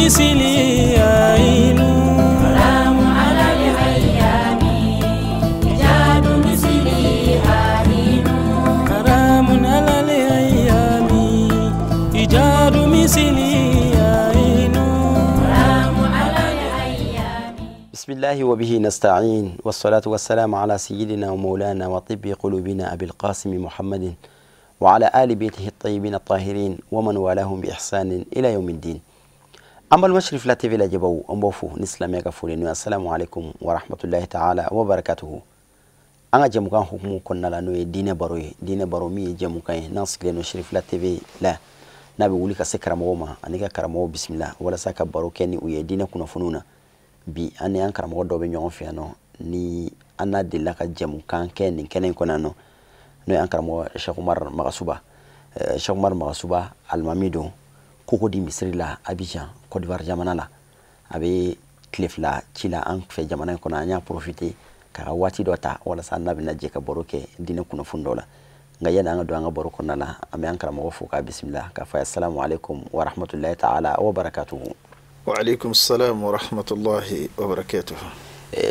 مثلي عين. حرام على الأيام إيجاد مثلي عين. حرام على الأيام إيجاد مثلي عين. حرام على الأيام. بسم الله وبه نستعين، والصلاة والسلام على سيدنا ومولانا وطب قلوبنا أبي القاسم محمد وعلى آل بيته الطيبين الطاهرين ومن والاهم بإحسان إلى يوم الدين. أما المشرف لا تفي لجبو أمبوفو نسلم يغفولين. السلام عليكم ورحمة الله تعالى وبركاته. أنا جمكان حكم كنا لانو دين باروي دين بارومي جمكان ناس لأنه شريف لا تفي لا نبي ولي كسكر موما أنيكا كرمو بسم الله ولا ساك بارو كني ويا دين كنا فنونا bi an ni an karamɔgɔ dɔ bɛ ɲɔgɔn fɛ yan nɔ ni an n'a delila ka jɛmukan kɛ nin kɛnɛ in kɔnɔ yan nɔ, n'o ye an karamɔgɔ Cheikh Oumar Magassouba. Cheikh Oumar Magassouba alimami don Cocody misiri la Abidjan Côte d'Ivoire jamana la. A bɛ tile 2 ci la an fɛ jamana in kɔnɔ. An y'a profiter k'a ka waati dɔ ta walasa n'a bɛna jɛ ka baro kɛ diinɛ kunnafoni dɔ la. Nka yanni an ka don an ka baro kɔnɔna la, an bɛ an karamɔgɔ fo k'a bisimila k'a fɔ a ye assalamu alaikum wa rahmatulahi ta'ala wa barakatuhu. وعليكم السلام ورحمة الله وبركاته.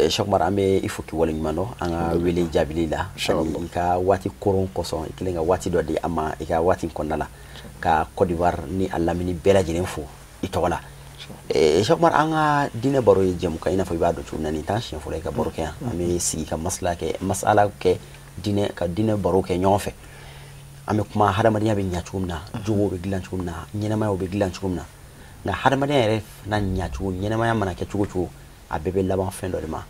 Cheikh Oumar, an bɛ i fo k'i waleɲuman dɔn an ka wele jaabili la ani i ka waati koron kosɔn i kɛlen ka waati dɔ di an ma i ka waati kɔnɔna la ka Côte d'Ivoire ni a lamini bɛɛ lajɛlen fo i tɔgɔ la. Cheikh Oumar, an ka diinɛ baro ye jɛmukan i n'a fɔ i b'a dɔn cogo min na, nin t'an siɲɛ fɔlɔ i ka baro kɛ yan. An bɛ sigi ka masala kɛ diinɛ ka diinɛ baro kɛ ɲɔgɔn fɛ. An bɛ kuma hadamadenya bɛ ɲɛ cogo min na, jogow bɛ dilan cogo min na, ɲɛnɛmayaw bɛ dilan cogo min na. Nka hadamadenya yɛrɛ n'a ɲacogo, ɲɛnɛmaya mana kɛ cogo cogo, a bɛɛ bɛ laban fɛn dɔ de ma,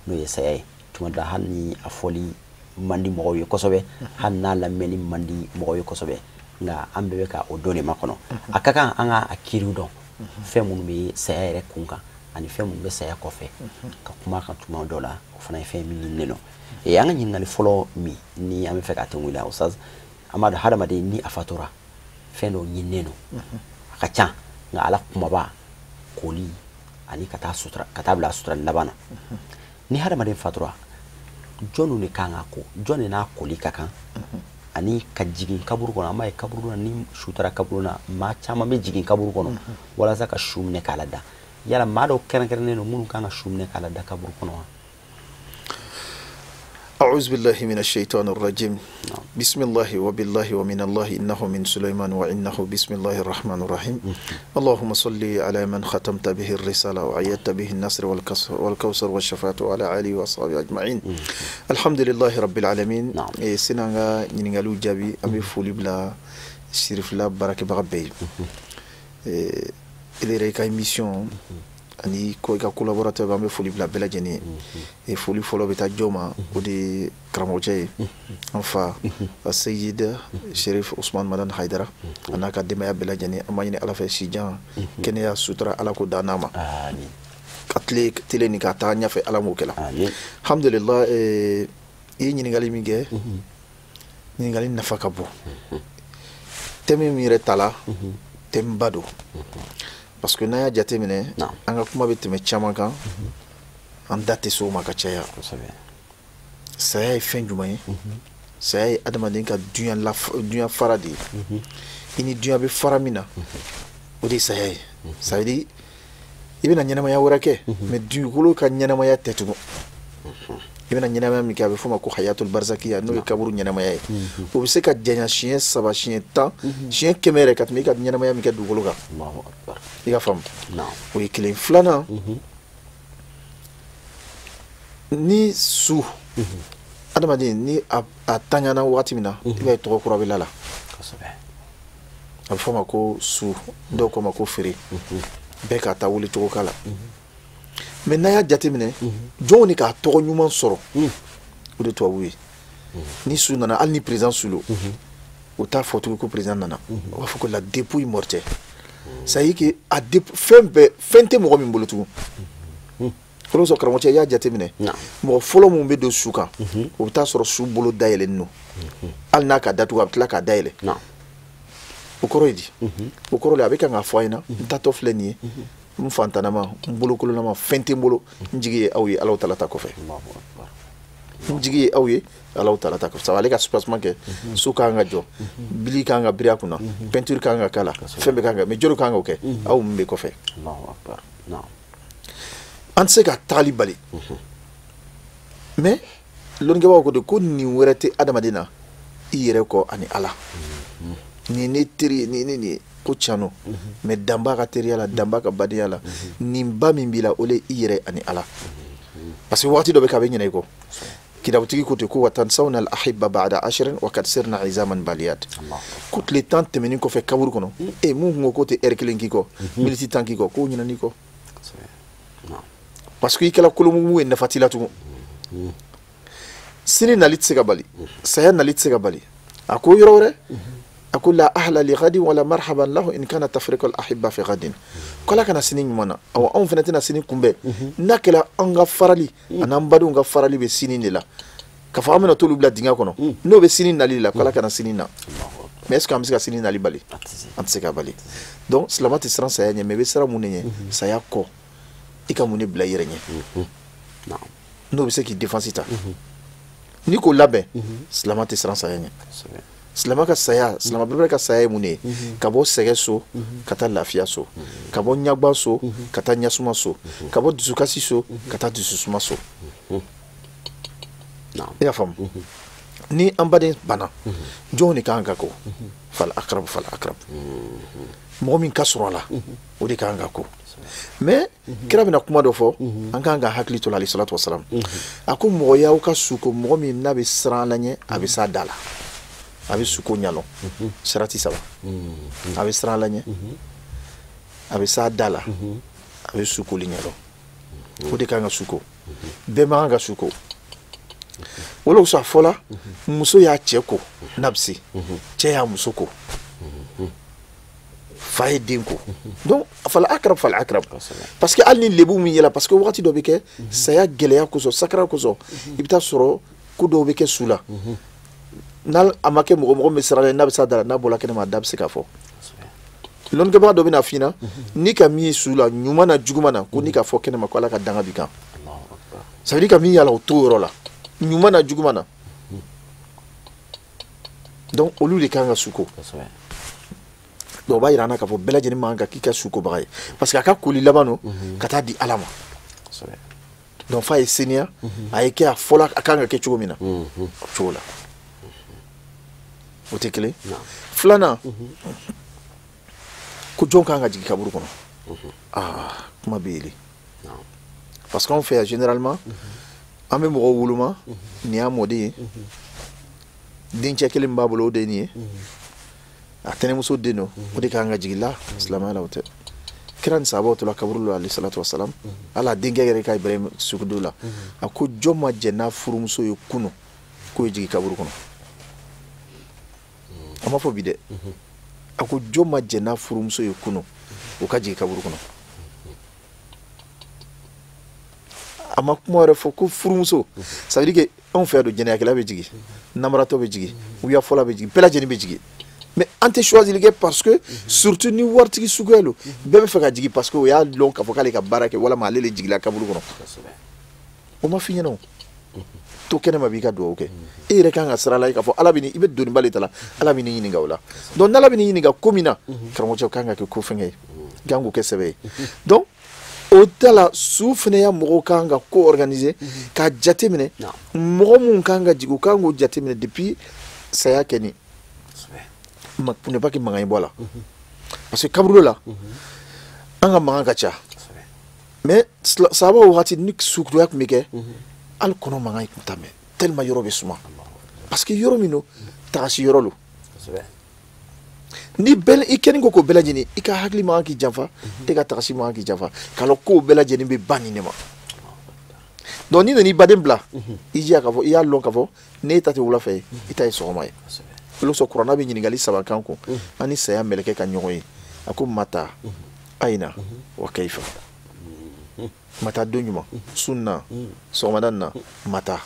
n'o ye saya ye. Tuma dɔ la hali ni a fɔli man di mɔgɔw ye kosɛbɛ, hali n'a lamɛnni man di mɔgɔw ye kosɛbɛ, nka an bɛɛ bɛ ka o don de makɔnɔ. A ka kan an ka a kiiriw dɔn, fɛn minnu bɛ saya yɛrɛ kun kan ani fɛn minnu bɛ saya kɔfɛ, ka kuma kan tuma dɔ la, o fana ye fɛn min ɲininen don. An ka ɲininkali fɔlɔ min ni an bɛ fɛ ka tɛnku i la, Ustaz, an b'a dɔn hadamaden ni a fatura fɛn dɔw ɲininen don, a ka ca. Nka ala kumaba koli ani ka taa sutura, ka taa bila sutura laban na. Ni hadamaden fatura, jɔnni de kan ka ko, jɔn de n'a koli ka kan ani ka jigin kaburu kɔnɔ? An b'a ye kaburu na, ni su taara kaburu na, maa caman bɛ jigin kaburu kɔnɔ walasa ka su minɛ k'a lada. Yala maa dɔw kɛrɛnkɛrɛnnen don minnu kan ka su minɛ k'a lada kaburu kɔnɔ wa? أعوذ بالله من الشيطان الرجيم. بسم الله وبالله ومن الله إنه من سليمان وإنه بسم الله الرحمن الرحيم. اللهم صل على من ختمت به الرسالة وعيدت به النصر والكوثر والشفاعة وعلى آله وصحبه أجمعين. الحمد لله رب العالمين. سنanga ñiningalu jaabi an bɛ foli bila Sirifila baarakɛbaga bɛɛ ye. Ele yɛrɛ ka émission ani ko i ka collaborateur an bɛ foli bila bɛɛ lajɛlen ye. Foli fɔlɔ bɛ taa jɔn ma, o de ye karamɔgɔcɛ ye, an fa Seyid Cherif Ousmane Madani Haidara a n'a ka denbaya bɛɛ lajɛlen. An b'a ɲini Ala fɛ sijan kɛnɛya sutura Ala k'o d'an n'a ma, ka tile nin ka taa ɲɛfɛ Ala m'o kɛla. Alhamdulillah. I ye ɲininkali min kɛ, ɲininkali nafa ka bon. Thème min yɛrɛ ta la, thème ba don. Parce que n'an y'a jateminɛ, an ka kuma bɛ tɛmɛ caman kan, an da tɛ se o ma ka caya. Saya ye fɛn jumɛn ye? Saya ye adamaden ka dunya fara de ye. I ni dunya bɛ fara min na, o de ye saya ye. Ça veut dire i bɛna ɲɛnamaya wɛrɛ kɛ, mais dugukolo ka ɲɛnamaya tɛ tugun. I bɛna ɲɛnamaya min kɛ, a bɛ f'o ma ko hayatul barzakiya, n'o ye kaburu ɲɛnamaya ye. O bɛ se ka janya siɲɛ 3, siɲɛ 10, siɲɛ 100 yɛrɛ ka tɛmɛ i ka ɲɛnamaya min kɛ dugukolo kan. I ka faamu? O ye kelen. Filanan, ni su adamaden ni a tanyana waati min na, i b'a ye tɔgɔ kura bɛ la. A bɛ f'o ma ko su, dɔw k'o ma ko feere, bɛɛ k'a ta wuli cogo k'a la. Mais n'a y'a jateminɛ, jɔnw de k'a tɔgɔ ɲuman sɔrɔ, o de tubabu ye. Ni su nana, hali ni président su lo, o t'a fɔ tugun ko président nana, o b'a fɔ ko la dépouille mortelle. Ça y est que a fɛn bɛɛ, fɛn tɛ mɔgɔ min bolo tugun. O de kosɔn karamɔgɔcɛ, i y'a jateminɛ, mɔgɔ fɔlɔ mun bɛ don su kan, o bɛ taa sɔrɔ su bolo dayɛlɛnnen don. Hali n'a ka datugu, a bɛ tila k'a dayɛlɛ. O kɔrɔ ye di? O kɔrɔ de a bɛ kan k'a fɔ a ɲɛna, n tatɔ filɛ nin ye, n fantanama, n bolokolonama, fɛn tɛ n bolo, n jigi ye aw ye Alahu taala ta kɔfɛ. N jigi ye aw ye Alahu taala ta kɔfɛ ale ka soubassement kɛ so ka kan ka jɔ bili ka kan ka biri a kunna peinture ka kan ka k'a la fɛn bɛɛ ka kan ka mais jɔn ka kan k'o kɛ aw min bɛ kɔfɛ. Allahu akbar. Naam. An tɛ se ka tagali bali mais lɔnnikɛbaaw ko de ko nin wɛrɛ tɛ adamaden na i yɛrɛ kɔ ani Ala. Nin ne teri ye nin ne nin ye ko tiɲɛ don mais dan b'a ka teriya la dan b'a ka badenya la nin ba min b'i la o le i yɛrɛ ani Ala. Parce que waati dɔ bɛ kɛ a bɛ ɲinɛ i kɔ. Kitabutigi ko ten ko wa tansawna al ahibba ba'da ashrin wa kad sirna izaman baliyat. Ko tile 10 tɛmɛnen kɔfɛ kaburu kɔnɔ e mun kun ko k'o tɛ heure kelen k'i kɔ miniti 10 k'i kɔ k'o ɲinɛn'i kɔ. Parce que i kɛra kolomugu ye nafa t'i la tugun. Sini nali tɛ se ka bali saya nali tɛ se ka bali. A ko yɔrɔ wɛrɛ a ko la ahla li ghadin wala marhaban lahu in kana tafriqu al ahibba fi ghadin. Ko Ala kana sini ɲuman na awa anw fana tɛna sini kunbɛn n'a kɛra an ka farali an'an badenw ka farali bɛ sini de la k'a fɔ an bɛna t'olu bila dingɛ kɔnɔ n'o bɛ sini nali la ko Ala kana sini na. Mais est ce que an bɛ se ka sini nali bali? An tɛ se ka bali. Donc silamɛ tɛ siran saya ɲɛ mais i bɛ siran mun de ɲɛ? Saya kɔ i ka mun de bila i yɛrɛ ɲɛ n'o bɛ se k'i défense ta n'i k'o labɛn silamɛ tɛ siran saya ɲɛ. Silamɛ ka saya silamɛ belebele ka saya ye mun de ye? Ka bɔ sɛgɛ so ka taa lafiya so, ka bɔ ɲagba so ka taa ɲasuma so, ka bɔ dusukasi so ka taa dususuma so. I y'a faamu? Ni an baden banna jɔnw de kan ka ko fal akrabu fal akrabu mɔgɔ min ka surun a la o de kan ka ko. Mais kira bɛna kuma dɔ fɔ an kan ka hakili to la alayhi salatu wasalam. A ko mɔgɔ y'aw ka su ko mɔgɔ min n'a bɛ siran Ala ɲɛ a bɛ s'a da la a bɛ suko ɲalɔ sarati saba a bɛ siran Ala ɲɛ a bɛ s'a da la a bɛ sukoli ɲalɔ o de kan ka suko. Bɛɛ man kan ka suko. O de kosɔn a fɔla muso y'a cɛ ko n'a bɛ se cɛ y'a muso ko fa ye den ko. Donc fal akrab fal akrab parce que hali ni lebu min yɛlɛ parce que wagati dɔ bɛ kɛ saya gɛlɛya kosɔn sakara kosɔn i bɛ taa sɔrɔ ko dɔw bɛ kɛ su la n'a a ma kɛ mɔgɔ mɔgɔ min bɛ siran n'a bɛ s'a da la n'a bɔra kɛnɛma a da bɛ se k'a fɔ. Lɔnnikɛbaga dɔ bɛna f'i ɲɛna n'i ka min ye su la ɲuman na juguman na ko n'i ka fɔ kɛnɛma ko Ala ka danga b'i kan. Ça veut dire ka min y'a la o t'o yɔrɔ la ɲuman na juguman na. Donc olu de kan ka su ko. Donc o b'a yira an na k'a fɔ bɛɛ lajɛlen man kan k'i ka su kobaga ye parce que a ka koli laban don ka taa di Ala ma. Donc f'a ye seniya a ye kɛ a fɔla a kan ka kɛ cogo min na o cogo la. O tɛ kelen. Filanan ko jɔn kan ka jigin kaburu kɔnɔ? Aa kuma bɛ yeli parce que anw fɛ yan généralement an bɛ mɔgɔw woloma nin y'a mɔden ye dencɛ kelen min b'a bolo o de ye nin ye a tɛnɛmuso den don o de kan ka jigin la silamɛya la o tɛ. Kira ni sahabaw tora kaburu la alayhi salatu wasalam ala denkɛ yɛrɛ ka Ibrahim sugudo la a ko jɔn ma jɛn n'a furumuso ye kunun k'o ye jigin kaburu kɔnɔ. A ma fɔ bi dɛ. A ko jɔn ma jɛn n'a furumuso ye kunun o ka jigin kaburu kɔnɔ. A ma kuma wɛrɛ fɔ ko furumuso. Ça veut dire que anw fɛ yan don jɛnɛyakɛla bɛ jigin namaratɔ bɛ jigin wuyafɔla bɛ jigin bɛɛ lajɛlen bɛ jigin. Mais an tɛ choisir kɛ parce que surtout ni waritigi suguya don bɛɛ bɛ fɛ ka jigin parce que o y'a dɔn k'a fɔ k'ale ka baara kɛ walima ale de jiginna kaburu kɔnɔ. O ma f'i ɲɛna o. To kɛnɛma b'i ka dugawu kɛ e yɛrɛ kan ka sira la k'a fɔ Ala bɛ i bɛ doniba de ta la Ala bɛ n'i ɲininka o la. Donc n'Ala bɛ n'i ɲininka ko min na karamɔgɔcɛ o kan ka kɛ ko fɛngɛ ye i kan k'o kɛ sɛbɛ ye. Donc o ta la su fana ya mɔgɔw kan ka ko organiser k'a jateminɛ mɔgɔ mun kan ka jigin u kan k'o jateminɛ depuis saya kɛ ni pour ne pas que mankan ye bɔ a la parce que kaburu la an ka mankan ka ca mais sahabaw wagati ni sukuruya tun bɛ kɛ hali kɔnɔ mankan tun t'a mɛn tellement yɔrɔ bɛ suma parce que yɔrɔ min don tagasi yɔrɔ don ni bɛɛ i kɛlen ko k'o bɛɛ lajɛlen i ka hakili man kan k'i janfa e ka tagasi man kan k'i janfa k'a lɔn k'o bɛɛ lajɛlen bɛ ban nin de ma. Donc n'i nana i baden bila i jija k'a fɔ i y'a lɔn k'a fɔ n'e ta tɛ wula fɛ ye i ta ye sɔgɔma ye. O de kosɔn kuranɛ bɛ ɲininkali saba kan kun an ni saya mɛlɛkɛ ka ɲɔgɔn ye a ko mata ayina wa kaifa. Mata don ɲuman sun na sɔgɔmada na mata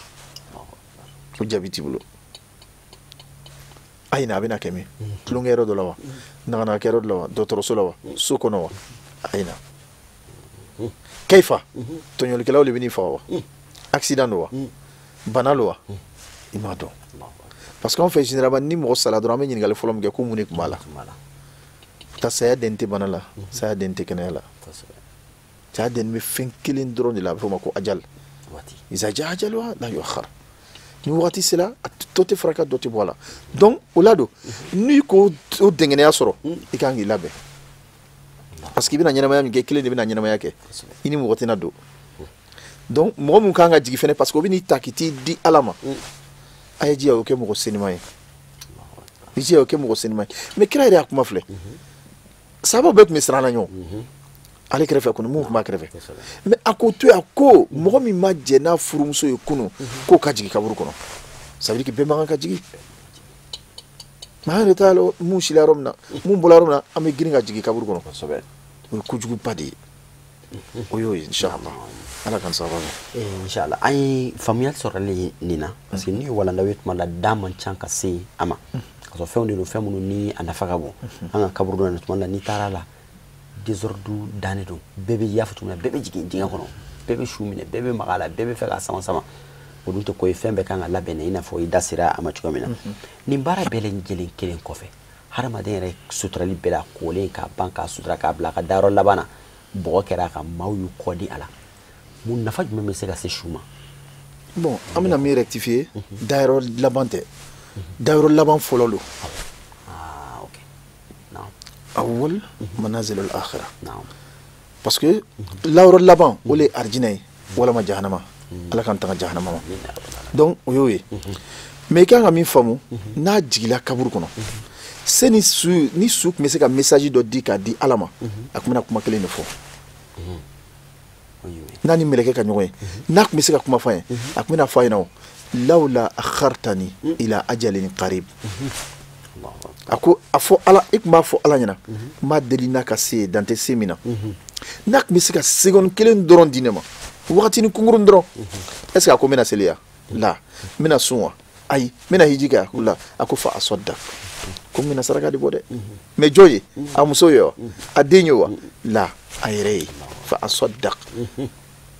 o jaabi t'i bolo. Ayina a bɛna kɛ min tulonkɛ yɔrɔ dɔ la wa naganagakɛ yɔrɔ dɔ la wa dɔgɔtɔrɔso la wa so kɔnɔ wa ayina kaifa tɔɲɔlikɛlaw de bɛ n'i faga wa accident don wa Bana lo wa? I m'a dɔn. Parce qu'an fɛ généralement ni mɔgɔ sara dɔrɔn an bɛ ɲininkali fɔlɔ min kɛ ko mun de tun b'a la. Ta saya den tɛ bana la, saya den tɛ kɛnɛya la. Saya den bɛ fɛn kelen dɔrɔn de la, a bɛ f'o ma ko ajal. Iza jaa ajaluha la yuakhar. Ni wagati sera a dɔ tɛ fara kan dɔ tɛ bɔ a la. Donc o la don n'i ko o dɛngɛnɛya sɔrɔ i kan k'i labɛn. Parce que i bɛna ɲɛnamaya min kɛ kelen de bɛna ɲɛnamaya kɛ. I ni mɔgɔ tɛna don. Donc mɔgɔ mun kan ka jigin fɛnɛ parce que o bɛ n'i ta k'i t'i di Ala ma. A ye jija o kɛ mɔgɔ senima ye. I jija o kɛ mɔgɔ senima ye. Mais kira yɛrɛ y'a kuma filɛ. Sababu bɛɛ tun bɛ siran na ɲɔgɔn. Ale kɛrɛfɛ kɔni mun tun b'a kɛrɛfɛ. Mais a ko to yen a ko mɔgɔ min ma jɛ n'a furumuso ye kunun k'o ka jigin kaburu kɔnɔ. Ça veut dire que bɛɛ man kan ka jigin. Mais an yɛrɛ t'a lɔ mun sila yɔrɔ min na mun bɔra yɔrɔ min na an bɛ girin ka jigin kaburu kɔnɔ. O ye kojuguba de ye. O y'o ye inchallah. Ala k'an sababu. Inchallah an ye faamuyali sɔrɔli nin na parce que n'i ye walandaw ye tuma la da man ca ka se a ma. Ka sɔrɔ fɛnw de don fɛn minnu ni a nafa ka bon. An ka kaburu dɔ la tuma la n'i taara la désordre dannen don bɛɛ bɛ y'a fɔ cogo min na bɛɛ bɛ jigin dingɛ kɔnɔ bɛɛ bɛ su minɛ bɛɛ bɛ maga a la bɛɛ bɛ fɛ k'a sama sama o dun tɛ ko ye fɛn bɛɛ kan ka labɛn i n'a fɔ i da sera a ma cogo min na. Nin baara bɛɛ lajɛlen kelen kɔfɛ hadamaden yɛrɛ suturali bɛɛ la kolen k'a ban k'a sutura k'a bila a ka dayɔrɔ laban na bɔgɔ kɛra a kan maaw y'u kɔ di a la mun nafa jumɛn bɛ se ka se su ma? Bon an bɛna min rectifier dayɔrɔ laban tɛ dayɔrɔ laban fɔlɔ don. Ah ok. Non. Awwal manazil al-akhirah. Non. Parce que layɔrɔ laban o le ye arijinɛ ye walama jahanama. Ala k'an tanga jahanama ma. Donc o y'o ye. Mais i kan ka min faamu n'a jigila kaburu kɔnɔ se ni su tun bɛ se ka message dɔ di k'a di Ala ma a tun bɛna kuma kelen de fɔ. N'a ni mɛlɛkɛ ka ɲɔgɔn ye n'a tun bɛ se ka kuma f'a ye a tun bɛna fɔ a ɲɛna o lawla akhartani ila ajalin qarib. A ko a fɔ Ala i tun b'a fɔ Ala ɲɛna n b'a deli n'a ka se ye dan tɛ se min na n'a tun bɛ se ka seconde kelen dɔrɔn di ne ma wagatinin kunkurun dɔrɔn est ce que a ko n bɛna seli ya la n bɛna sun wa ayi n bɛna hiji kɛ la a ko fa asaddak ko n bɛna saraka de bɔ dɛ mais jɔn ye a muso ye wa a den ye wa la a yɛrɛ ye fa asaddak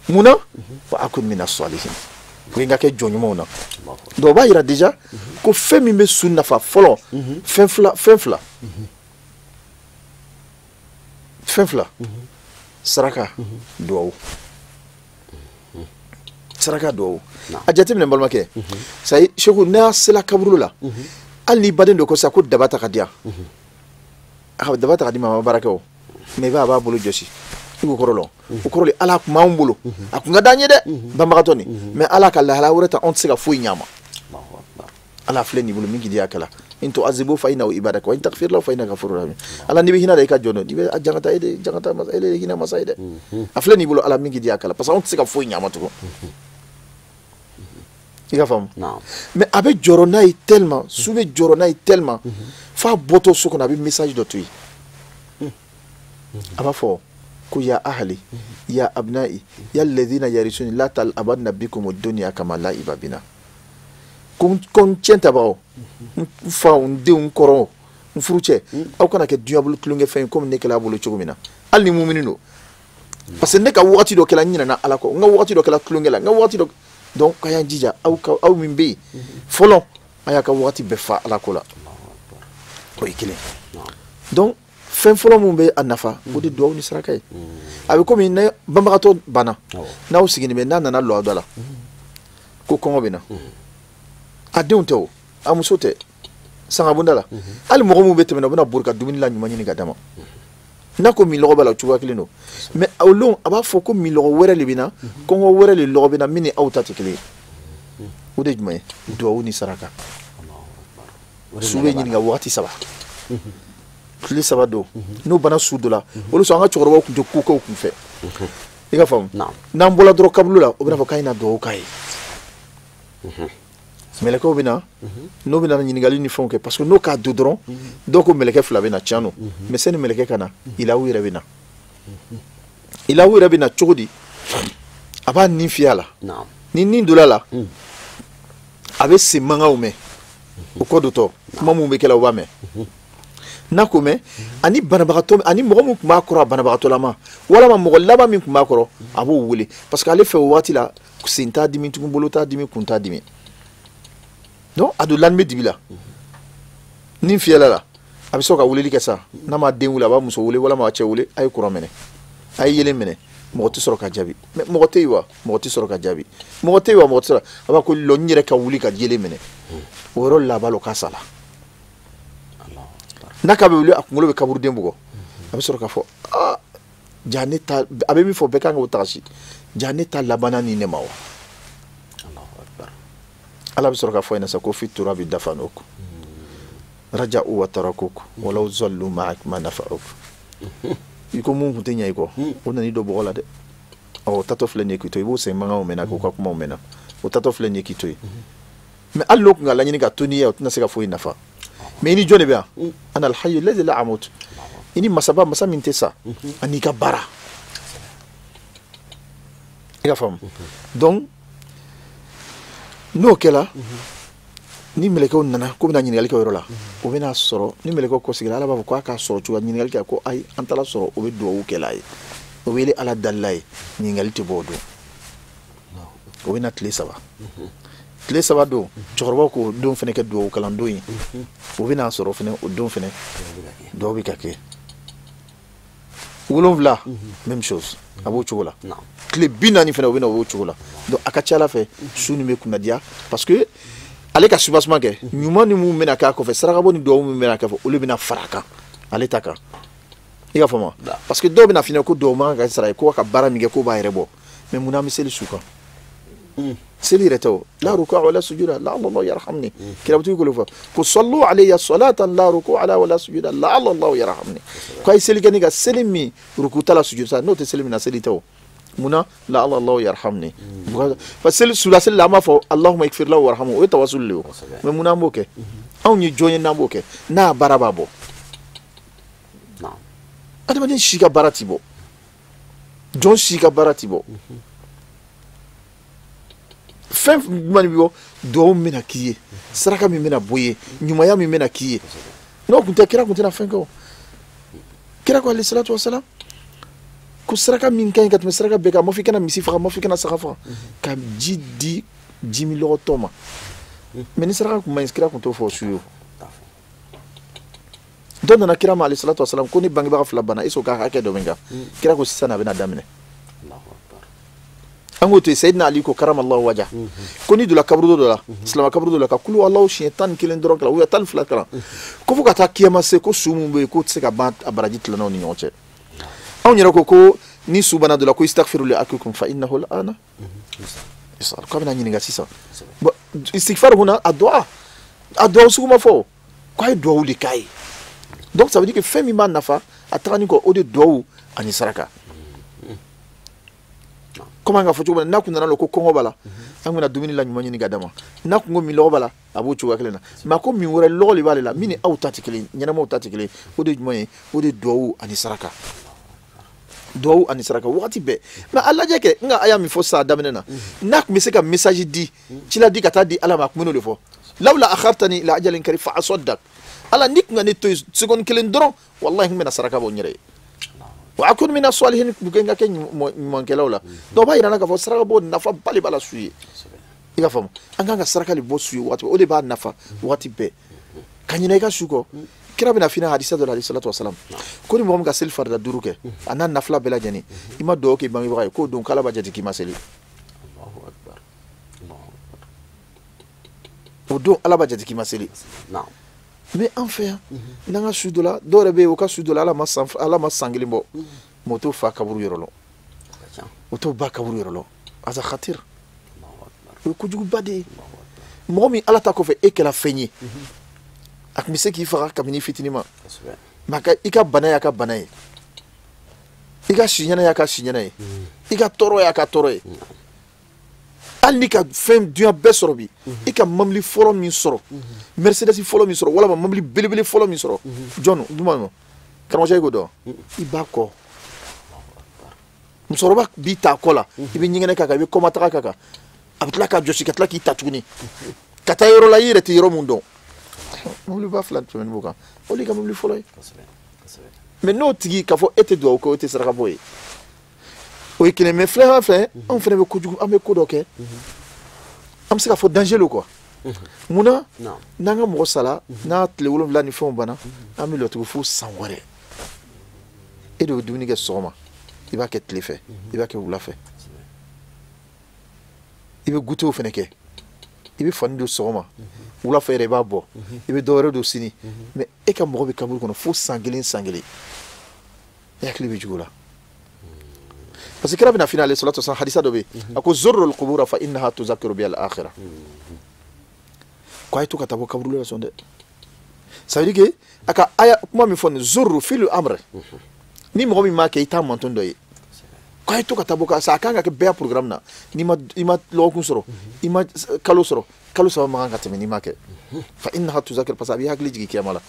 munna fa akun mina salihin pour n ka kɛ jɔn ɲumanw na. Donc o b'a yira déjà ko fɛn min bɛ su nafa fɔlɔ fɛn fila saraka duwawu saraka duwawu. A jateminɛ n balimakɛ sayi Seku n'a sera kaburu la hali n'i baden dɔ ko sisan ko daba ta ka di yan a ka daba ta ka di ma a ma baara kɛ o mais i b'a b'a bolo jɔsi i k'o kɔrɔ lɔn o kɔrɔ de Ala tun b'anw bolo a kun ka d'an ye dɛ banbagatɔ nin mais Ala ka lahala wɛrɛ ta anw tɛ se ka foyi ɲ'a ma. Ala filɛ nin bolo min k'i di a kɛla in tu'azibu fa innahu ibadaka wa in taghfir lahu fa innaka ghafurur rahim. Ala n'i bɛ hinɛ da i ka jɔn dɔ i bɛ jangata e de jangata masa e de ye hinɛ masa ye dɛ a filɛ nin bolo Ala min k'i di a kɛla parce que anw tɛ se ka foyi ɲ'a ma tugun. I ka faamu? Mais a bɛ jɔrɔ n'a ye tellement su bɛ jɔrɔ n'a ye tellement f'a bɔtɔ so kɔnɔ a bɛ message dɔ to yen a b'a fɔ ko ya ahli ya abnai ya alladhina yarisuni la tal'abanna bikum ad-dunya kama la'iba bina. Ko n tiɲɛ tabagaw n faw n denw n kɔrɔw n furucɛ aw kana kɛ dunya bolo tulonkɛ fɛn ye komi ne kɛla a bolo cogo min na hali ni mumini don parce que ne ka wagati dɔ kɛla n ɲinɛna Ala kɔ n ka wagati dɔ kɛla tulonkɛ la n ka wagati dɔ donc a y'an jija aw ka aw min bɛ yen fɔlɔ a y'a ka wagati bɛɛ fa Ala ko la o ye kelen. Donc fɛn fɔlɔ mun bɛ a nafa o de duwawu ni saraka ye. A bɛ komi ne banbagatɔ banna n'aw sigilen bɛ n'a nana lɔ a da la ko kɔngɔ bɛ na a denw tɛ o a muso tɛ sangabonda la hali mɔgɔ mun bɛ tɛmɛ na u bɛna bori ka dumuni la ɲuman ɲini ka d'a ma n'a ko minlɔgɔ b'a la o cogoya kelen don mais o lon a b'a fɔ ko minlɔgɔ wɛrɛ de bɛ na kɔngɔ wɛrɛ de lɔgɔ bɛ na min ni aw ta tɛ kelen ye o de ye jumɛn ye duwawu ni saraka. Su bɛ ɲininka wagati saba tile saba don n'o banna su dɔ la olu sɔn an ka cɛkɔrɔbaw tun tɛ ko kɛ u kun fɛ i ka faamu n'an bɔra dɔrɔn kaburu la o bɛna fɔ k'a ye na duwawu k'a ye mɛlɛkɛw bɛ na n'o bɛ na ɲininkali ni fɛnw kɛ parce que n'o k'a don dɔrɔn dɔw ko mɛlɛkɛ fila bɛ na tiɲɛ don mais sani mɛlɛkɛ ka na ilawu yɛrɛ bɛ na ilawu yɛrɛ bɛ na cogo di a b'a nin fiyɛ a la ni nin donna la a bɛ sen mankanw mɛn o kɔ dotɔ kuma mun bɛ kɛ la o b'a mɛn. N'a ko mɛn ani banabagatɔ ani mɔgɔ min tun b'a kɔrɔ a banabagatɔlama walama mɔgɔ laban min tun b'a kɔrɔ a b'o wele parce que ale fɛ o waati la sen t'a dimi tugun, bolo t'a dimi, kun t'a dimi. Donc a don lani bɛ dibi la ni fiyɛla la a bɛ sɔrɔ ka weleli kɛ sa, n'a ma den wele a b'a muso wele walama a cɛ wele, a ye courant minɛ, a ye yelen minɛ, mɔgɔ tɛ sɔrɔ ka jaabi. Mais mɔgɔ tɛ yen wa, mɔgɔ tɛ sɔrɔ ka jaabi, mɔgɔ tɛ yen wa, mɔgɔ tɛ sɔrɔ. A b'a ko lɔ n yɛrɛ ka wuli ka yelen minɛ, o yɔrɔ la a b'a lɔn k'a sala. N'a k'a bɛ wuli a kunkolo bɛ kaburuden bugɔ, a bɛ sɔrɔ k'a fɔ aa ja ne ta, a bɛ min fɔ bɛɛ kan k'o tagasi, ja ne ta labanna ni ne ma wa. Ala bɛ sɔrɔ k'a fɔ ɲɛna sa ko fi turabi dafanuk raja'u wa tarakuk walaw zallu ma'ak ma nafa'uk. I ko mun tun tɛ ɲɛ i kɔ, o nan'i don bɔgɔ la dɛ. Ɔ tatɔ filɛ nin ye k'i to, i b'o sen mankanw mɛn k'o ka kumaw mɛn, o tatɔ filɛ nin ye k'i to yen. Mais hali n'o tun ka laɲini ka to n'i ye, o tɛna se ka foyi nafa. Mais i ni jɔn de bɛ yan? Ana alhayyu alladhi la amut. I ni masaba, masa min tɛ sa, ani ka baara. I ka faamu? Donc n'o kɛla, ni mɛlɛkɛw nana k'u bɛna ɲininkali kɛ o yɔrɔ la, o bɛna sɔrɔ ni mɛlɛkɛw kɔseginna, Ala b'a fɔ k'a k'a sɔrɔ cogoya ɲininkali kɛ, ko ayi an taara sɔrɔ o bɛ duwawu kɛla ye, o bɛ Ala dalila ye, ɲininkali tɛ bɔ o don. O bɛna tile 3. Tile 3 don, cɛkɔrɔbaw k'o don fana kɛ duwawu kalan don ye, o bɛna sɔrɔ fana o don fana duwawu bɛ ka kɛ. 7 même chose, a b'o cogo la. Tile 40 fana o bɛna o b'o cogo la. Donc a ka ca Ala fɛ su nin bɛ kunnadiya parce que ale ka soubassement kɛ ɲuman ni mun bɛna k'a kɔfɛ, sarakabɔ ni duwawu min bɛna kɛ fɔ, olu bɛna fara a kan ale ta kan. I ka faamu? Parce que dɔw bɛna f'i ɲɛna ko duwawu man kan ka sara ye, ko ka baara min kɛ k'o b'a yɛrɛ bɔ. Mais munna an bɛ seli su kan? Seli yɛrɛ tɛ o, la ruku'a wala sujuda la'alla Allah yarhamni. Kirabutigi k'o fɔ ko sallu alayya salatan la ruku'a la wala sujuda la'alla Allah yarhamni. Ko a ye seli kɛ ni ka seli min ruku t'a la sujuda t'a la, n'o tɛ seli min na seli tɛ o. Munna la'alla Allah yarhamni? Parce que sula seli la an b'a fɔ Allahumma ikfir lahu warhamhu, o ye tawasul de ye o. Mais munna an b'o kɛ? Anw ye jɔn ye n'an b'o kɛ? N'a baara b'a bɔ. Adamaden si ka baara ti bɔ, jɔn si ka baara ti bɔ. Fɛn jumɛn bɛ bɔ? Duwawu min bɛna k'i ye, saraka min bɛna bɔ i ye, ɲumanya min bɛna k'i ye. N'o tun tɛ, kira tun tɛna fɛn kɛ o. Kira ko alayhi salatu wa salam ko saraka min ka ɲi ka tɛmɛ saraka bɛɛ kan, ma fɔ i kana misi faga, ma fɔ i kana saga faga, ka ji di jimilɔgɔtɔ ma. Mais ni saraka tun man ɲi, kira tun t'o fɔ su ye o. Dɔ nana kira ma alayhi salatu wa salam ko ni bangebaga 2 banna, est-ce que o ka hakɛ dɔ bɛ n kan? Kira ko sisan a bɛna daminɛ. An k'o to yen, Seyidina Ali ko karamallahu wajha, ko n'i donna kaburudo dɔ la, silamɛ kaburudo la, ka kulu Alahu siɲɛ 11 dɔrɔn kalan, ou bien 12 kalan, ko fo ka taa kiyama se, ko su min bɛ yen k'o tɛ se ka ban a baraji tilannaw ni ɲɔgɔn cɛ. Anw yɛrɛ ko ko ni su banna dɔ la ko istaghfiru li akikum fa innahu al-ana yus'al, k'a bɛna ɲininka sisan. Bon, istighfar huna a du'a, a du'a sugu ma fɔ, k'a ye duwawu de k'a ye. Donc ça veut dire que fɛn min b'a nafa a tagani kɔ, o de duwawu ani saraka. Comme an ka fɔ cogo min na, n'a kun nana ko kɔngɔ b'a la, an bɛna dumuni la ɲuman ɲini ka d'a ma. N'a kun ko min lɔgɔ b'a la, a b'o cogoya kelen na. Mais a ko min wɛrɛ lɔgɔ de b'ale la, min ni aw ta tɛ kelen, ɲɛnamaw ta tɛ kelen, o de ye jumɛn ye? O de ye duwawu ani saraka. Duwawu ani saraka wagati bɛɛ. Mais a lajɛ kɛ, n ka aya min fɔ sisan a daminɛ na, n'a tun bɛ se ka message di, cila di ka taa di Ala ma, a tun bɛ n'o de fɔ. Lawla akhartani ila ajalin qarib fa asaddaq. Ala ni tun ka ne to yen seconde kelen dɔrɔn, wallahi n bɛna saraka bɔ n yɛrɛ ye. Wa akun mina salihin, pour que n ka kɛ ɲumankɛlaw la. Donc o b'a yira n na k'a fɔ saraka bɔ nafa ba de b'a la su ye. I ka faamu? An kan ka saraka de bɔ su ye waati bɛɛ, o de b'a nafa waati bɛɛ. Ka ɲinɛ i ka su kɔ. Kira bɛna f'i ɲɛna hadisa dɔ la alayhi salatu wasalam, ko ni mɔgɔ min ka seli farida 5 kɛ, a n'a nafila bɛɛ lajɛlen, i ma duwawu k'i bangebaga ye, k'o don k'Ala b'a jate k'i ma seli. O don Ala b'a jate k'i ma seli. Mais an fɛ yan, n'an ka su dɔ la, dɔw yɛrɛ bɛ yen, o ka su dɔ la, Ala ma san kelen bɔ, mais o t'o fa kaburu yɔrɔ lɔn, o t'o ba kaburu yɔrɔ lɔn. Aza khatir, o ye kojuguba de ye. Mɔgɔ min Ala ta kɔfɛ e kɛra fɛn ye, a tun bɛ se k'i faga kabini fitinin ma, mais i ka bana y'a ka bana ye, i ka siɲɛnɛ y'a ka siɲɛnɛ ye, i ka tɔɔrɔ y'a ka tɔɔrɔ ye. Hali n'i ka fɛn dunya bɛɛ sɔrɔ bi, i ka mobili fɔlɔ min sɔrɔ, Mercedes fɔlɔ min sɔrɔ, walama mobili belebele fɔlɔ min sɔrɔ, jɔn jumɛn don? Karamɔgɔcɛ, i k'o dɔn, i b'a kɔ. Musokɔrɔba b'i ta a kɔ la, i bɛ ɲɛgɛnɛ k'a kan, i bɛ kɔmataga k'a kan, a bɛ tila k'a jɔsi ka tila k'i ta tuguni ka taa yɔrɔ la i yɛrɛ tɛ yɔrɔ min dɔn. Mobili ba fila tɛmɛnen b'o kan, o de ka mobili fɔlɔ ye. Mais n'o tigi k'a fɔ e tɛ dugawu kɛ, o tɛ saraka bɔ ye, o ye kelen. Mais filanan fɛ, anw fana bɛ kojugu, an bɛ ko dɔ kɛ, an bɛ se k'a fɔ danger lo quoi. Munna n'an ka mɔgɔ sala, n'a tile 7 ni fɛnw banna, an bɛ lɔtugu fo san wɛrɛ. E de bɛ dumuni kɛ sɔgɔma, i b'a kɛ tile fɛ, i b'a kɛ wula fɛ, i bɛ goûter fana kɛ, i bɛ fani don sɔgɔma, wula fɛ yɛrɛ i b'a bɔ, i bɛ dɔ wɛrɛ don sini. Mais e ka mɔgɔ bɛ kaburu kɔnɔ fo san kelen, san kelen, e hakili bɛ jigin o la. Parce que kira bɛna fini alayhi salatu wasalam, hadisa dɔ bɛ yen, a ko zurul qubura fa innaha tuzakiru bi al akhirah. Ko a ye to ka taa bɔ kaburu la sɔn dɛ. Ça veut dire que a ka aya kuma min fɔ nin, zurru filu amr, ni mɔgɔ min m'a kɛ, i t'a manton dɔ ye. Ko a ye to ka taa bɔ ka sa, a kan ka kɛ bɛɛ programme na. N'i ma, i ma lɔgɔkun sɔrɔ, i ma kalo sɔrɔ, kalo 3 man kan ka tɛmɛ n'i ma kɛ. Fa innaha tuzakir, parce que a b'i hakili jigin kiyama la.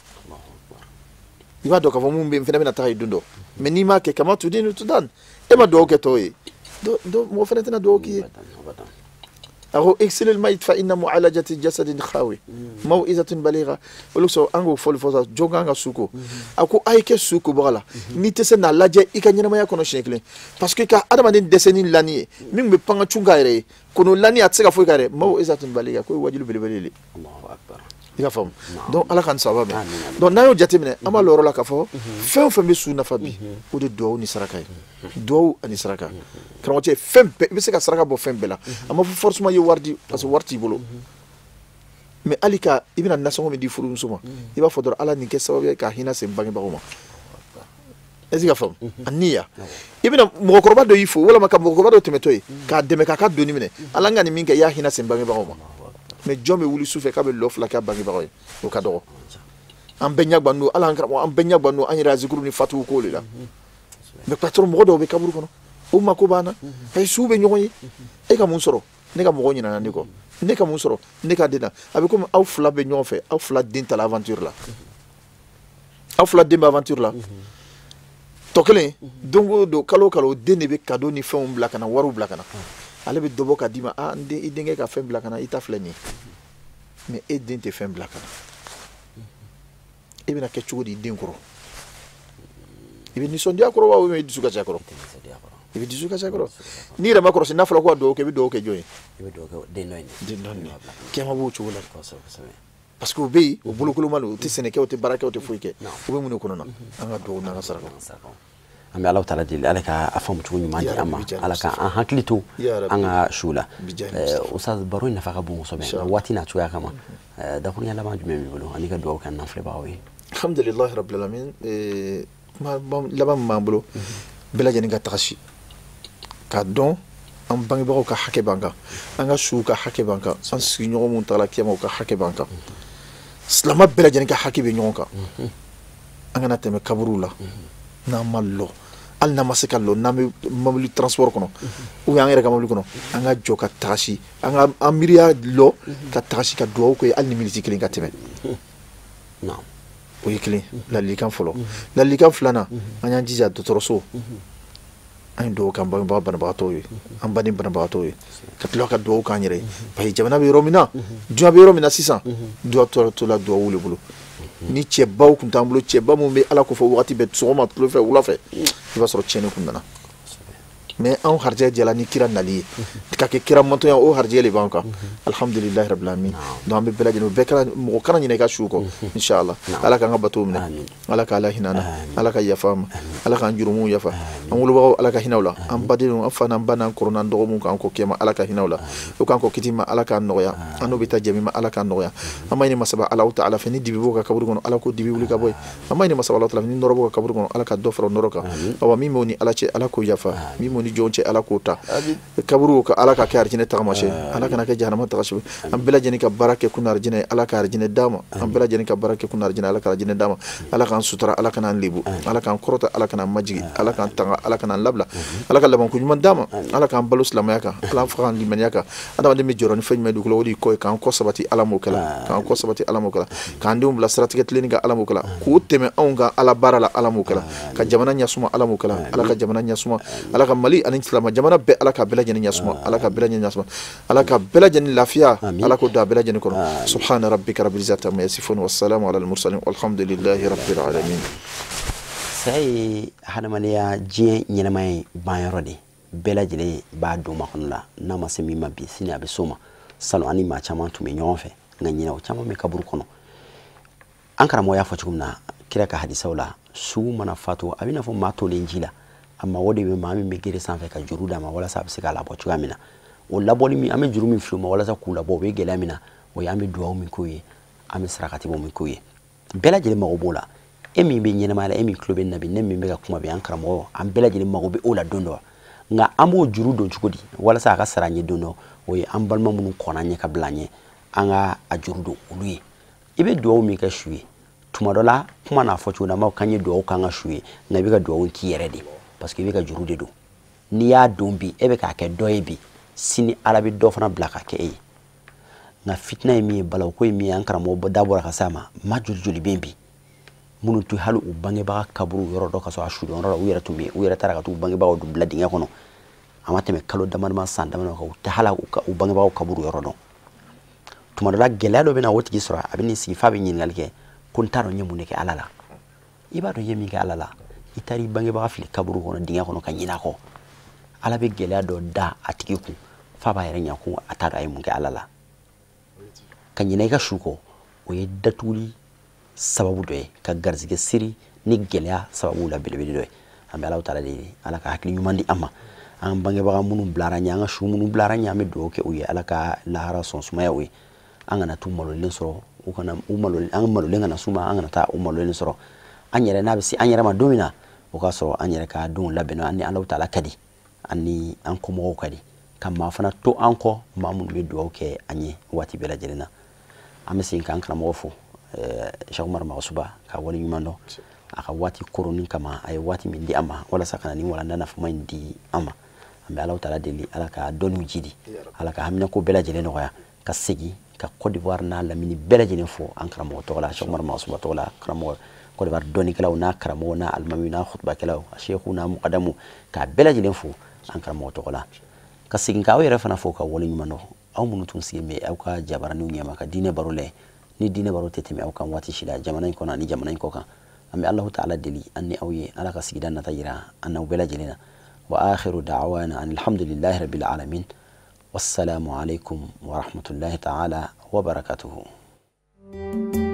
I b'a dɔn k'a fɔ mun bɛ yen, n fana bɛna taga yen don dɔ. Mais n'i m'a kɛ, kama tudinu tudan, e ma dugawu kɛ tɔw ye, mɔgɔ fana tɛna dugawu k'i ye. A ko igsilil mayit fa inna mu'alajati jasadin khawi maw'izatun baligha. Olu sɔn an k'o fɔli fɔ sa, jɔn kan ka su ko. A ko a ye kɛ su kobaga la, n'i tɛ se n'a lajɛ i ka ɲɛnamaya kɔnɔ siɲɛ kelen, parce que ka adamaden dɛsɛ ni lani ye, min bɛ pan ka cun k'a yɛrɛ ye, kɔnɔ lani a tɛ se ka foyi k'a yɛrɛ. Maw'izatun baligha, k'o ye wajibi belebele de. I ka faamu. Donc ala k'an sababa bɛn. Donc n'an y'o jateminɛ, an b'a lɔ yɔrɔ la k'a fɔ fɛn o fɛn bɛ su nafa bi, o de duwawu ni saraka ye, duwawu ani saraka. Karamɔgɔ cɛ, fɛn bɛɛ i bɛ se ka saraka bɔ fɛn bɛɛ la. A ma fɔ forcément i ye wari di, parce que wari t'i bolo. Mais hali ka i bɛna nasɔngɔ min di furumuso ma, i b'a fɔ dɔrɔn ala nin kɛ sababu ye ka hinɛ se n bangebagaw ma. Est-ce que ka faamu? A niya i bɛna mɔgɔkɔrɔba dɔ y'i fo, walima ka mɔgɔkɔrɔba dɔ tɛmɛtɔ ye k'a dɛmɛ k'a ka doni minɛ, ala n ka nin min kɛ, i y'a hinɛ se n bangebagaw ma. Mais jɔn bɛ wuli su fɛ k'a bɛ lɔ fila k'a bangebagaw ye? O ka dɔgɔ. An bɛɛ ɲɛ gan don ala, an karamɔgɔ, an bɛɛ ɲɛ gan don an yɛrɛ azikuru ni fatuw ko de la. Mais patron, mɔgɔ dɔw bɛ kaburu kɔnɔ, o mako b'an na, ayi su bɛ ɲɔgɔn ye. E ka mun sɔrɔ? Ne ka mɔgɔ ɲinana ne kɔ. Ne ka mun sɔrɔ? Ne ka den na. A bɛ komi aw fila bɛ ɲɔgɔn fɛ, aw fila den ta la aventure la, aw fila den bɛ aventure la. Tɔ kelen, don o don, kalo o kalo, den de bɛ cadeau ni fɛnw bila ka na, wariw bila ka na. Ale bɛ dɔ bɔ ka d'i ma, ah n den, i denkɛ ka fɛn bila ka na, i ta filɛ nin ye. Mais e den tɛ fɛn bila ka na. E bɛna kɛ cogo di i den kɔrɔ? I bɛ nisɔndiya kɔrɔ wa, ou bien i dusu kasi a kɔrɔ? I bɛ dusu kasi a kɔrɔ. N'i yɛrɛ ma kɔlɔsi, n'a fɔra ko ka dugawu kɛ, i bɛ dugawu kɛ jɔn ye? I bɛ dugawu kɛ den dɔ in de. Den dɔ in de. Kiyama b'o cogo la. Parce que u bɛ yen, o bolokoloma don, u tɛ sɛnɛ kɛ, u tɛ baara kɛ, u tɛ foyi kɛ. U bɛ mun de kɔnɔ na? An ka dugawu n'an ka sarakaw. An bɛ Ala taala deli, Ala ka a faamu cogo ɲuman di an ma, Ala ka an hakili to an ka su la. Ustaz, baro in nafa ka bon kosɛbɛ, waati n'a cogoya kama. Dakuruɲɛ laban jumɛn b'i bolo ani ka dugawu kɛ an filɛbagaw ye? Alhamdulilahi rabbil alamin. Kuma laban min b'an bolo, bɛɛ lajɛlen ka tagasi k'a dɔn an bangebagaw ka hakɛ b'an kan, an ka suw ka hakɛ b'an kan, an sigiɲɔgɔn minnu tagala kiyama, u ka hakɛ b'an kan, silamɛ bɛɛ lajɛlen ka hakɛ bɛ ɲɔgɔn kan. An kana tɛmɛ kaburuw la n'an ma lɔ, hali n'an ma se ka lɔ, n'an bɛ mobili transport kɔnɔ ou bien an yɛrɛ ka mobili kɔnɔ, an ka jɔ ka tagasi, an ka an miiriya lɔ ka tagasi ka dugawu kɛ, hali ni miniti kelen ka tɛmɛ. O ye kelen ladilikan fɔlɔ. Ladilikan filanan, an y'an jija dɔgɔtɔrɔso, an ye dugawu k'an bangebaga banabagatɔw ye, an baden banabagatɔw ye, ka tila ka dugawu k'an yɛrɛ ye. Parce que jamana bɛ yɔrɔ min na, diɲɛ bɛ yɔrɔ min na sisan, dugawu tora to la dugawu de bolo. Ni cɛbaw tun t'an bolo, cɛba minnu bɛ Ala ko fɔ wagati bɛɛ, sɔgɔma, tile fɛ, wula fɛ, i b'a sɔrɔ tiɲɛni kun nana. Mais anw harijɛgɛ jala ni kira nali ye, ka kɛ kira mantɔnya, o harijɛgɛ de b'an kan. Alhamdulilahi rabbil alamin. Donc an bɛ bɛɛ lajɛlen, bɛɛ kana, mɔgɔ kana ɲinɛ i ka su kɔ, inshallah. Ala k'an ka bato minɛ, Ala ka Ala hinɛ an na, Ala ka yafa an ma, Ala k'an jurumuw yafa, an wolobagaw Ala ka hinɛ u la, an badenw, an fa n'an ba n'an kɔrɔ n'an dɔgɔ minnu k'an kɔ kiyama, Ala ka hinɛ u la, o k'an kɔ kiti ma, Ala k'an nɔgɔya, an n'o bɛ taa jɛ min ma, Ala k'an nɔgɔya. An b'a ɲini masaba Alahu taala fɛ, ni dibi b'o ka kaburu kɔnɔ, Ala k'o dibi wuli ka bɔ yen. An b'a ɲini masaba Alahu taala fɛ, ni nɔrɔ b'o ka kaburu kɔnɔ, Ala ka dɔ fara o nɔrɔ kan. Awa min b'o ni Ala cɛ, Ala k'o yafa, min b'o ni jɔn cɛ, Ala k'o ta. Kaburu ka Ala ka kɛ arijinɛ tagamasiyɛn, Ala kana kɛ jahanama tagamasiyɛn. An bɛɛ lajɛlen ka baara kɛ kun arijinɛ, Ala ka arijinɛ d'an ma. An bɛɛ lajɛlen ka baara kɛ kun arijinɛ, Ala ka arijinɛ d'an ma. Ala k'an sutura, Ala kana an lebu, Ala k'an kɔrɔta, Ala kana an majigin, Ala k'an tanga, Ala kana an labila, Ala ka labanko ɲuman d'an ma, Ala k'an balo silamɛya kan, Ala k'an faga an limaniya kan. Adamaden bɛ jɔrɔ ni fɛn jumɛn dugukolo, o de y'i kɔ ye, k'an kɔ sabati Ala m'o kɛla, k'an kɔ sabati Ala m'o kɛla, k'an denw bila siratigɛ tilenni kan Ala m'o kɛla, k'u tɛmɛ anw kan Ala baara la Ala m'o kɛla, ka jamana ɲɛsuma Ala m'o kɛla, Ala ka jamana ɲɛsuma, Ala ka Mali Mali ani silama jamana bɛɛ, Ala ka bɛɛ lajɛlen ɲasuma, Ala ka bɛɛ lajɛlen ɲasuma, Ala ka bɛɛ lajɛlen lafiya, Ala k'o da bɛɛ lajɛlen kɔnɔ. Subhana rabbika rabbil izzati amma yasifun, wassalamu ala al mursalin, walhamdulillahi rabbil alamin. Saya ye hadamadenya diɲɛ ɲɛnamaya banyɔrɔ de, bɛɛ lajɛlen b'a don ma kɔnɔ la. N'a ma se min ma bi, sini a bɛ s'o ma. Salon ani maa caman tun bɛ ɲɔgɔn fɛ, nka ɲinɛ o caman bɛ kaburu kɔnɔ. An karamɔgɔ y'a fɔ cogo min na kira ka hadisaw la, su mana fatu a bɛ n'a fɔ maa tolen ji la, a mago de bɛ maa min bɛ gere sanfɛ ka juru d'a ma walasa a bɛ se k'a labɔ cogoya min na. O labɔli min, an bɛ juru min fili o ma walasa k'u labɔ, o bɛ gɛlɛya min na, o ye an bɛ dugawu min k'u ye, an bɛ sarakatibɔ min k'u ye. Bɛɛ lajɛlen mago b'o la. E min bɛ ɲɛnamaya la, e min tulo bɛ na bi, ne min bɛ ka kuma bi, an karamɔgɔ, an bɛɛ lajɛlen mago bɛ o la don dɔ. Nka an b'o juru don cogo di walasa a ka sara an ye don dɔ? O ye an balima minnu kɔnna an ɲɛ ka bila an ɲɛ, an ka a juru don olu ye. I bɛ dugawu min kɛ su ye, tuma dɔ la kuma n'a fɔ cogo la, an b'a fɔ k'an ye dugawu k'an ka su ye, nka i bɛ ka dugawu k'i yɛrɛ de, parce que i bɛ ka juru de don. N'i y'a don bi, e bɛ k'a kɛ dɔ ye bi, sini Ala bɛ dɔ fana bila ka kɛ e ye. Nka fitina ye min ye, balawu ko ye min ye, an karamɔgɔ da bɔra ka s'a ma, maa joli joli bɛ yen bi minnu tɛ hali u bangebaga kaburu yɔrɔ dɔ ka sɔrɔ a sudon yɔrɔ la, u yɛrɛ tun bɛ yen, u yɛrɛ taara ka t'u bangebagaw bila dingɛ kɔnɔ. A ma tɛmɛ kalo dama dama, san dama dama kan, u tɛ hali u bangebagaw kaburu yɔrɔ dɔn. Tuma dɔ la gɛlɛya dɔ bɛ na o tigi sɔrɔ, a bɛ n'i sigi f'a bɛ ɲininkali kɛ ko n t'a dɔn n ye mun de kɛ Ala la. I b'a dɔn i ye min kɛ Ala la, i taara i bangebaga fili kaburu kɔnɔ, dingɛ kɔnɔ, ka ɲinɛ a kɔ. Ala bɛ gɛlɛya dɔ da a tigi kun f'a b'a yɛrɛ ɲɛ ko a t'a dɔn a ye mun kɛ Ala la. Ka ɲinɛ i ka su kɔ, o ye datuguli sababu dɔ ye, ka garisɛgɛ siri ni gɛlɛya sababu la belebele dɔ ye. An bɛ Alahu taala deli, Ala ka hakili ɲuman di an ma. An bangebaga minnu bilara ɲɛ, an ka su minnu bilara ɲɛ, an bɛ dugawu kɛ u ye, Ala ka lahara sɔn sumaya u ye. An kana t'u malolen sɔrɔ, u kana u malolen, an malolen kana s'u ma, an kana taa u malolen sɔrɔ. An yɛrɛ n'a bɛ se an yɛrɛ ma don min na, o k'a sɔrɔ an yɛrɛ ka donw labɛnna, an ni Alahu taala ka di, an ni an kɔmɔgɔw ka di, ka maa fana to an kɔ, maa minnu bɛ dugawu kɛ an ye waati bɛɛ lajɛlen na. An bɛ segin k'an karamɔgɔ fo, Cheikh Oumar Magassouba, ka wale ɲuman dɔn a ka waati koronin kama, a ye waati min di an ma walasa ka na nin walanda nafama in di an ma. An bɛ Alahu taala deli, Ala ka dɔnniw jidi, Ala ka haminako bɛɛ lajɛlen nɔgɔya, ka segin ka Côte d'Ivoire n'a lamini bɛɛ lajɛlen fo an karamɔgɔ tɔgɔ la, Cheikh Oumar Magassouba tɔgɔ la, karamɔgɔ Côte d'Ivoire dɔnnikɛlaw n'a karamɔgɔ n'a alimamiw n'a khutubakɛlaw, a seku n'a mukadamu, k'a bɛɛ lajɛlen fo an karamɔgɔ tɔgɔ la. Ka segin k'aw yɛrɛ fana fo ka wale ɲuman dɔn, aw minnu tun sigilen bɛ aw ka jabaraninw ɲɛma ka diinɛ baro lajɛ, ni diinɛ baro tɛ tɛmɛ aw kan waati si la, jamana in kɔnɔ ani jamana in kɔ kan. An bɛ Alahu taala deli an ni aw ye, Ala ka sigida nata yira an n'aw bɛɛ lajɛlen na. Wa akhiru da'wana alhamdulillahi rabbil alamin, wassalamu alaikum wa rahmatullahi ta'ala wa barakatuhu.